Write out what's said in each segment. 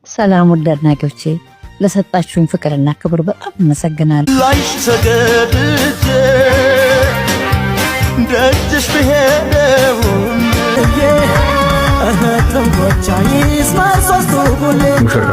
ሰላም ውድ አድናቂዎቼ፣ ለሰጣችሁኝ ፍቅርና ክብር በጣም አመሰግናለሁ። ላይሽ ተገድጄ ደጅሽ ብሄደውም እህትንጎቻ ይስማር ሶስቱ ጉል ሙሽራ።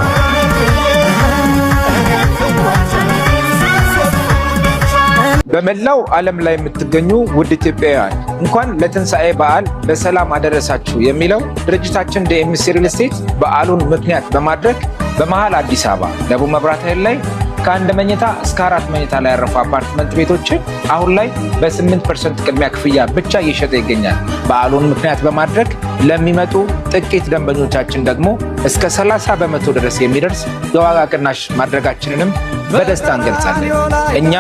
በመላው ዓለም ላይ የምትገኙ ውድ ኢትዮጵያውያን፣ እንኳን ለትንሣኤ በዓል በሰላም አደረሳችሁ የሚለው ድርጅታችን ዲኤምሲ ሪል ስቴት በዓሉን ምክንያት በማድረግ በመሃል አዲስ አበባ ለቡ መብራት ኃይል ላይ ከአንድ መኝታ እስከ አራት መኝታ ላይ ያረፉ አፓርትመንት ቤቶችን አሁን ላይ በ8% ቅድሚያ ክፍያ ብቻ እየሸጠ ይገኛል። በዓሉን ምክንያት በማድረግ ለሚመጡ ጥቂት ደንበኞቻችን ደግሞ እስከ 30% ድረስ የሚደርስ የዋጋ ቅናሽ ማድረጋችንንም በደስታ እንገልጻለን። እኛ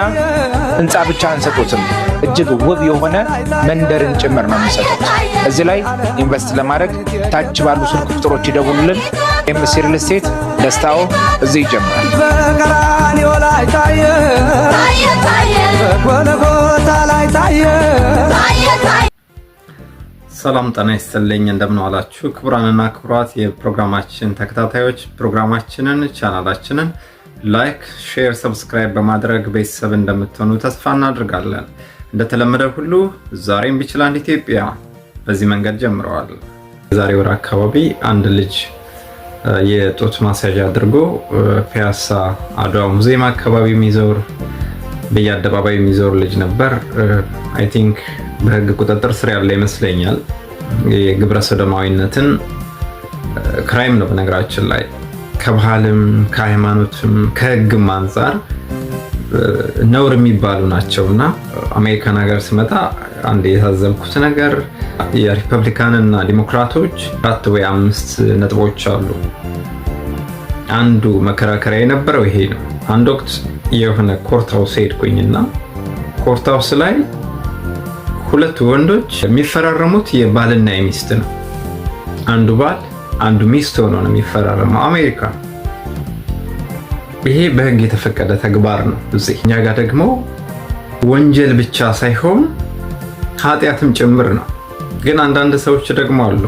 ህንፃ ብቻ አንሰጡትም፣ እጅግ ውብ የሆነ መንደርን ጭምር ነው የምንሰጡት። እዚህ ላይ invest ለማድረግ ታች ባሉ ስልክ ቁጥሮች ይደውሉልን። ዲኤምሲ ሪል ስቴት፣ ደስታው እዚህ ይጀምራል። በቀራንዮ ላይ ታየ፣ በጎልጎታ ላይ ታየ። ሰላም ጤና ይስጥልኝ። እንደምን ዋላችሁ ክቡራንና ክቡራት የፕሮግራማችን ተከታታዮች። ፕሮግራማችንን፣ ቻናላችንን like፣ share፣ subscribe በማድረግ ቤተሰብ እንደምትሆኑ ተስፋ እናደርጋለን። እንደተለመደ ሁሉ ዛሬም ቢችላንድ ኢትዮጵያ በዚህ መንገድ ጀምረዋል። የዛሬ ወር አካባቢ አንድ ልጅ የጡት ማስያዣ አድርጎ ፒያሳ አድዋ ሙዚየም አካባቢ የሚዞር፣ በየአደባባይ የሚዞር ልጅ ነበር። I think በህግ ቁጥጥር ስር ያለ ይመስለኛል። የግብረ ሰዶማዊነትን crime ነው በነገራችን ላይ፣ ከባህልም ከሃይማኖትም ከህግም አንጻር ነውር የሚባሉ ናቸው። እና አሜሪካን ሀገር ስመጣ አንድ የታዘብኩት ነገር የሪፐብሊካን እና ዲሞክራቶች አራት ወይ አምስት ነጥቦች አሉ። አንዱ መከራከሪያ የነበረው ይሄ ነው። አንድ ወቅት የሆነ court house ሄድኩኝና court house ላይ ሁለት ወንዶች የሚፈራረሙት የባልና የሚስት ነው። አንዱ ባል አንዱ ሚስት ሆኖ ነው የሚፈራረመው። አሜሪካ ይሄ በህግ የተፈቀደ ተግባር ነው። እዚህ እኛ ጋር ደግሞ ወንጀል ብቻ ሳይሆን ኃጢአትም ጭምር ነው። ግን አንዳንድ ሰዎች ደግሞ አሉ፣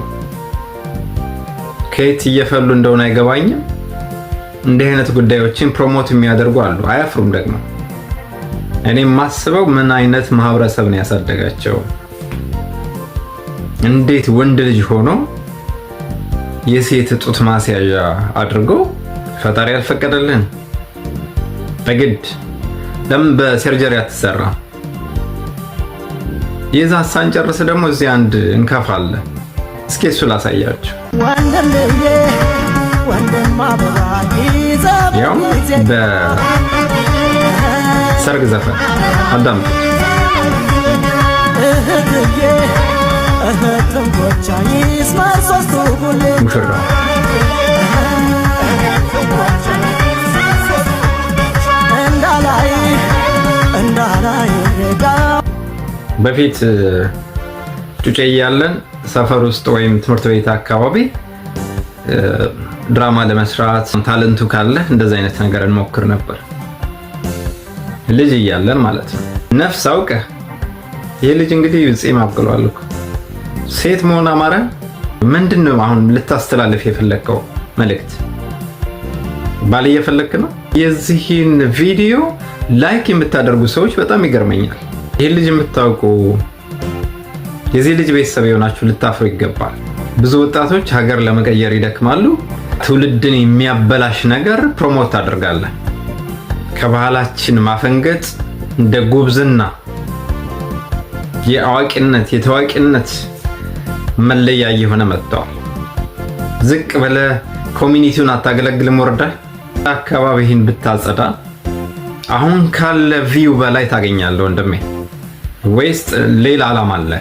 ከየት እየፈሉ እንደሆነ አይገባኝም። እንዲህ አይነት ጉዳዮችን promote የሚያደርጉ አሉ። አያፍሩም ደግሞ። እኔ የማስበው ምን አይነት ማህበረሰብ ነው ያሳደጋቸው? እንዴት ወንድ ልጅ ሆኖ የሴት ጡት ማስያዣ አድርጎ፣ ፈጣሪ ያልፈቀደልን በግድ ለምን በ surgery አትሰራ? የዛ ሳንጨርስ ደግሞ እዚህ አንድ እንከፍ አለ። እስኪ እሱ ላሳያችሁ። ወንድምዬ ወንድም አበባ ያው በሰርግ ዘፈን አዳምጡት። እህትዬ እህትንጎቻ ይስማር ሶስቱ ጉል ሙሽራ። እንዳላይ እንዳላይ በፊት ጩጬ እያለን ሰፈር ውስጥ ወይም ትምህርት ቤት አካባቢ ድራማ ለመስራት talent ኡ ካለ እንደዚህ አይነት ነገር እንሞክር ነበር። ልጅ እያለን ማለት ነው። ነፍስ አውቀህ ይህ ልጅ እንግዲህ ጺም አብቅሏል እኮ። ሴት መሆን አማረ። ምንድን ነው አሁን ልታስተላልፍ የፈለግከው መልእክት? ባል እየፈለግክ ነው? የዚህን ቪዲዮ like የምታደርጉ ሰዎች በጣም ይገርመኛል። ይህን ልጅ የምታውቁ፣ የዚህ ልጅ ቤተሰብ የሆናችሁ ልታፍሩ ይገባል። ብዙ ወጣቶች ሀገር ለመቀየር ይደክማሉ። ትውልድን የሚያበላሽ ነገር promote ታደርጋለህ። ከባህላችን ማፈንገጥ እንደ ጉብዝና፣ የአዋቂነት፣ የታዋቂነት መለያ እየሆነ መጥተዋል። ዝቅ ብለህ community ውን አታገለግልም? ወርደህ አካባቢህን ብታጸዳ አሁን ካለ view በላይ ታገኛለህ ወንድሜ። ወይስ ሌላ ዓላማ አለ?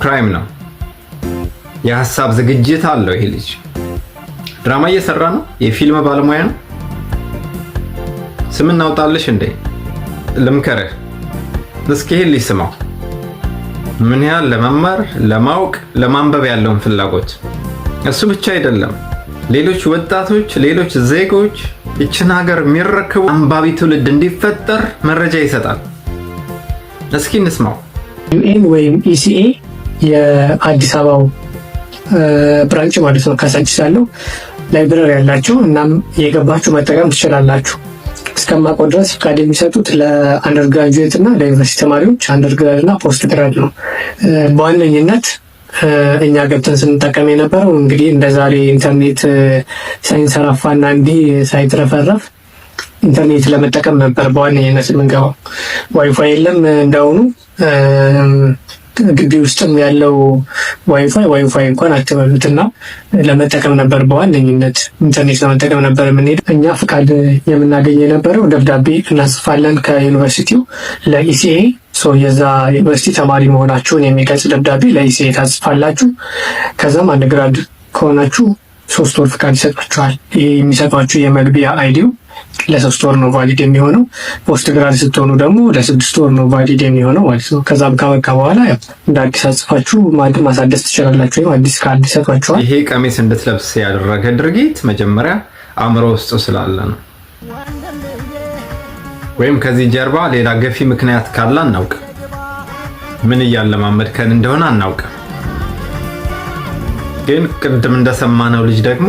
Crime ነው። የሀሳብ ዝግጅት አለው። ይሄ ልጅ ድራማ እየሰራ ነው። የፊልም ባለሙያ ነው። ስም እናውጣልሽ እንዴ? ልምከርህ እስኪ፣ ይሄን ልጅ ስማው። ምን ያህል ለመማር፣ ለማወቅ፣ ለማንበብ ያለውን ፍላጎት። እሱ ብቻ አይደለም፣ ሌሎች ወጣቶች፣ ሌሎች ዜጎች፣ ይችን ሀገር የሚረክቡ አንባቢ ትውልድ እንዲፈጠር መረጃ ይሰጣል። እስኪ እንስማው። UN ወይም ECA የአዲስ አበባው branch ማለት ነው፣ ካሳንቺስ ያለው። Library ያላቸው፣ እናም እየገባችሁ መጠቀም ትችላላችሁ። እስከማውቀው ድረስ ፍቃድ የሚሰጡት ለ undergraduate እና ለዩኒቨርሲቲ ተማሪዎች፣ undergrad እና postgrad ነው። በዋነኝነት እኛ ገብተን ስንጠቀም የነበረው እንግዲህ እንደ ዛሬ ኢንተርኔት ሳይንሰራፋና እንዲህ ሳይትረፈረፍ ኢንተርኔት ለመጠቀም ነበር በዋነኝነት የምንገባው። ዋይፋይ የለም እንዳሁኑ። ግቢ ውስጥም ያለው WiFi WiFi እንኳን አትበሉትና ለመጠቀም ነበር፣ በዋነኝነት ኢንተርኔት ለመጠቀም ነበር የምንሄደው። እኛ ፍቃድ የምናገኝ የነበረው ደብዳቤ እናጽፋለን ከዩኒቨርሲቲው ለ ECA፣ የዛ ዩኒቨርሲቲ ተማሪ መሆናችሁን የሚገልጽ ደብዳቤ ለ ECA ታጽፋላችሁ። ከዛም undergrad ከሆናችሁ 3 ወር ፍቃድ ይሰጧችኋል። ይህ የሚሰጧችሁ የመግቢያ ID ው ለ3 ወር ነው valid የሚሆነው። Postgrad ስትሆኑ ደግሞ ለ6 ወር ነው valid የሚሆነው ማለት ነው። ከዛም ካበቃ በኋላ እንደ አዲስ አጽፋችሁ ማሳደስ ትችላላችሁ፣ ወይም አዲስ ካርድ ይሰጧችኋል። ይሄ ቀሚስ እንድትለብስ ያደረገ ድርጊት መጀመሪያ አእምሮ ውስጥ ስላለ ነው። ወይም ከዚህ ጀርባ ሌላ ገፊ ምክንያት ካለ አናውቅም። ምን እያለማመድከን እንደሆነ አናውቅም። ግን ቅድም እንደሰማነው ልጅ ደግሞ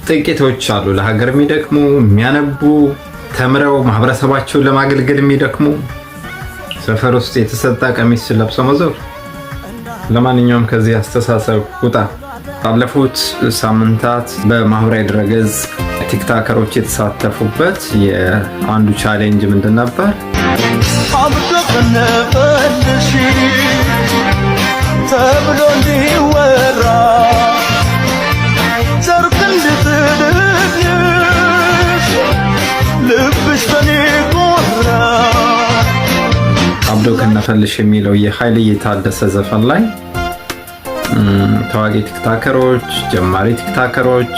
ጥቂቶች አሉ ለሀገር የሚደክሙ፣ የሚያነቡ፣ ተምረው ማህበረሰባቸውን ለማገልገል የሚደክሙ፣ ሰፈር ውስጥ የተሰጣ ቀሚስ ለብሰው መዞር። ለማንኛውም ከዚህ አስተሳሰብ ውጣ። ባለፉት ሳምንታት በማህበራዊ ድረገጽ ቲክታከሮች የተሳተፉበት የአንዱ challenge ምንድን ነበር? አብዶ ከነፈልሽ ተብሎ እንዲወራ ጨርቅ እንድጥልልሽ ልብሽ በኔ ቆራ። አብዶ ከነፈልሽ የሚለው የኃይልዬ ታደሰ ዘፈን ላይ ታዋቂ ቲክታከሮች፣ ጀማሪ ቲክታከሮች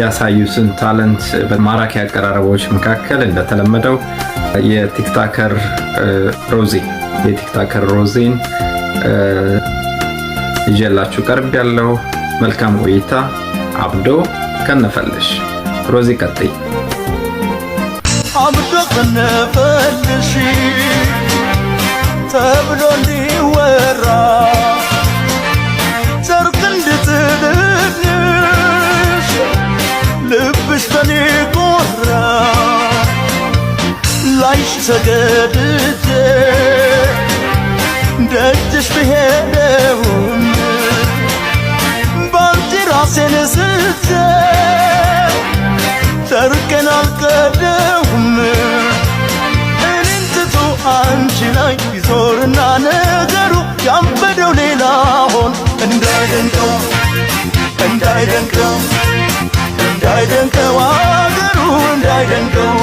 ያሳዩትን talent በማራኪ አቀራረቦች መካከል እንደተለመደው የ TikToker ሮዚን ይዤላችሁ ቀርቤያለሁ። መልካም ቆይታ። አብዶ ከነፈልሽ፣ ሮዚ ቀጥይ። አብዶ ከነፈልሽ ተብሎ እንዲወራ ጨርቅ እንድጥልልሽ ልብሽ በኔ ቆራ ላይሽ ተገድጄ ደጅሽ ብሄደውም ባንቺ ራሴን ስቼ ጨርቄን አልቀደውም። እኔን ትቶ አንቺ ላይ ይዞርና ነገሩ ያበደው ሌላ ሆን እንዳይደንቀው፣ እንዳይደንቀው፣ እንዳይደንቀው አገሩ እንዳይደንቀው።